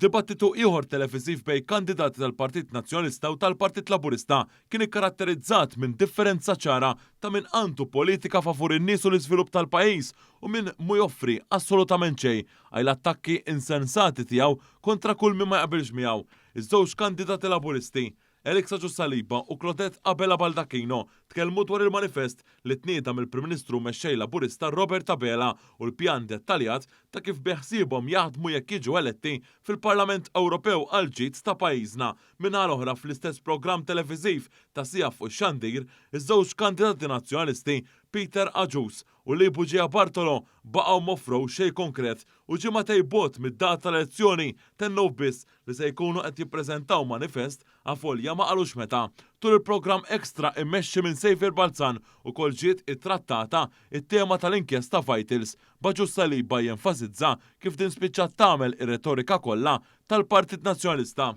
Dibattitu ieħor televiżiv bejn kandidati tal-Partit Nazzjonalista u tal-Partit Laburista kien ikkaratterizzat minn differenza ċara ta' min għandu politika favur in-nies u l-iżvilupp tal-pajjiż u min mhu joffri assolutament xejn għajr l-attakki insensati tiegħu kontra kull min ma jaqbilx miegħu. Iż-żewġ kandidati Laburisti, Alex Agius Saliba u Claudette Abela Baldacchino tkellmu dwar il-manifest li tnieda mill-Prim Ministru u Mexxej Laburista Robert Abela u l-pjan dettaljat ta' kif beħsiebhom jaħdmu jekk jiġu eletti fil-Parlament Ewropew għall-ġid ta' pajjiżna. Min-naħa l-oħra fl-istess programm televiżiv ta' siegħa fuq ix-xandir, iż-żewġ kandidati Nazzjonalisti Peter Agius u Lee Bugeja Bartolo baqgħu m'offrew xejn konkret u ġimagħtejn bogħod mid-data tal-elezzjoni tennew biss li se jkunu qed jippreżentaw manifest avolja ma qalux meta. Tul il-programm Extra immexxi minn Saviour Balzan ukoll ġiet ittrattata t-tema tal-inkjesta Vitals, b'Agius Saliba jenfasizza kif din spiċċat tagħmel ir-retorika kollha tal-Partit Nazzjonalista.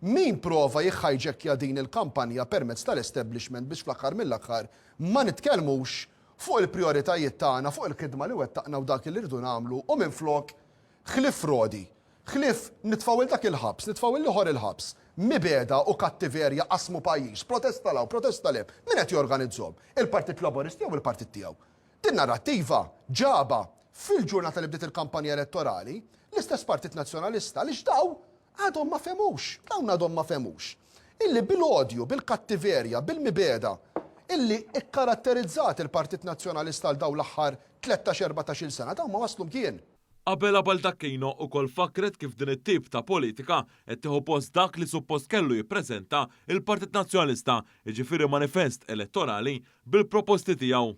Min prova jiħħajġekkja din il-kampanja permezz tal-establishment biex fl-aħħar mill-aħħar ma nitkellmux fuq il-prijoritajiet tagħna, fuq il-ħidma li wettaqna u dak li rridu nagħmlu u minflok ħlief frodi, ħlief nitfgħu 'l dak il-ħabs, nitfgħu 'l ieħor il-ħabs, mibegħda u kattiverja qasmu pajjiż, protesta 'l hawn, protesta 'l hemm. Min qed jorganizzhom? Il-Partit Laburista jew il-partit tiegħu? Din narrattiva ġabha fil-ġurnata li bdiet il-kampanja elettorali l-istess Partit Nazzjonalista għaliex daw għadhom ma fehmux, dawn għadhom ma fehmux illi bil-odju, bil-kattiverja, bil-mibegħda illi kkaratterizzat il-Partit Nazzjonalista għal dawn l-aħħar tlettax, erbatax-il sena, dawn ma waslu mkien. Abela Baldacchino ukoll fakkret kif din it-tip ta' politika qed tieħu post dak li suppost kellu jippreżenta l-Partit Nazzjonalista, jiġifieri manifest elettorali bil-proposti tiegħu.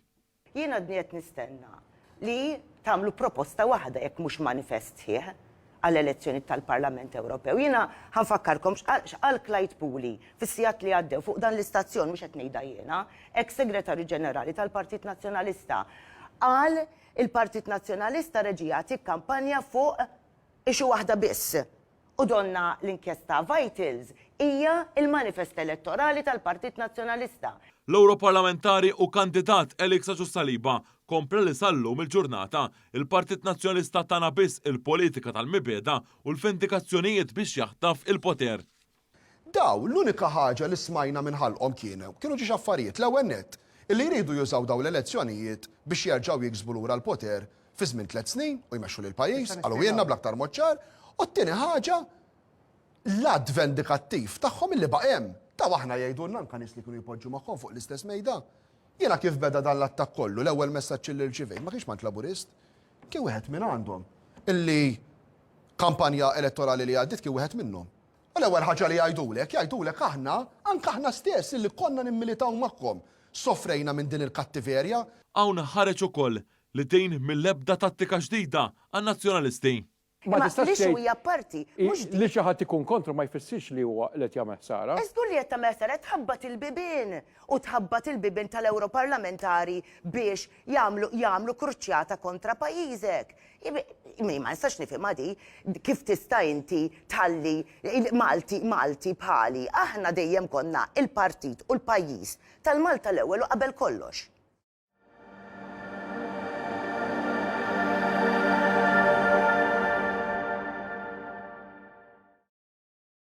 Jien għadni qed nistenna li tagħmlu proposta waħda jekk mhux manifest sħiħ għall-elezzjoni tal-Parlament Ewropew. Jiena ħa nfakkarkom x'qal Clyde Puli fis-sigħat li għaddew fuq dan l-istazzjon, mhux qed ngħidha jiena, eks Segretarju Ġenerali tal-Partit Nazzjonalista. Qal il-Partit Nazzjonalista reġa' jagħti kampanja fuq issue waħda biss. U donna l-inkjesta Vitals hija l-manifest elettorali tal-Partit Nazzjonalista. L-Ewroparlamentari u kandidat Alex Agius Saliba kompla li sal-lum il-ġurnata, il-Partit Nazzjonalista tana biss il-politika tal-mibegħda u l-vendikazzjonijiet biex jaħtaf il-poter. Dawn, l-unika ħaġa li smajna minn ħalqhom kienu, kienu ġiex affarijiet. L-ewwel nett, illi jridu jużaw dawn l-elezzjonijiet biex jerġgħu jiksbu lura l-poter fi żmien tlett snin u jmexxu lill-pajjiż, qaluhielna bl-aktar mod ċar. U t-tieni ħaġa, l-att vendikattiv tagħhom illi baqa' hemm. Dawn aħna jgħidulna anke nies li kienu jpoġġu magħhom fuq l-istess mejda. Jiena kif beda dan l-attakk kollu, l-ewwel messaġġ illi rċivejt ma kienx m'għand Laburist, kien wieħed minn għandhom illi kampanja elettorali li għaddiet kien wieħed minnhom. U l-ewwel ħaġa li jgħidulek, jgħidulek aħna, anke aħna stess illi konna nimmilitaw magħkom, sofrejna minn din il-kattiverja. Hawn ħareġ ukoll li din mhi l-ebda tattika ġdida għan-Nazzjonalisti. Ma Imma tistax l-issue tgħid hija apparti, mhux li din. xi ħadd ikun kontra ma jfissirx li huwa li qed jagħmel ħsara. Żgur li qed tagħmel ħsara, qed tħabbat il-bibien u tħabbat il-bibien tal-Ewroparlamentari biex jagħmlu jagħmlu kruċjata kontra pajjiżek. Ma nistax nifhimha di, kif tista' inti tħalli Malti Malti bħali. Aħna dejjem konna il-partit u l-pajjiż tal-Malta l-ewwel u qabel kollox.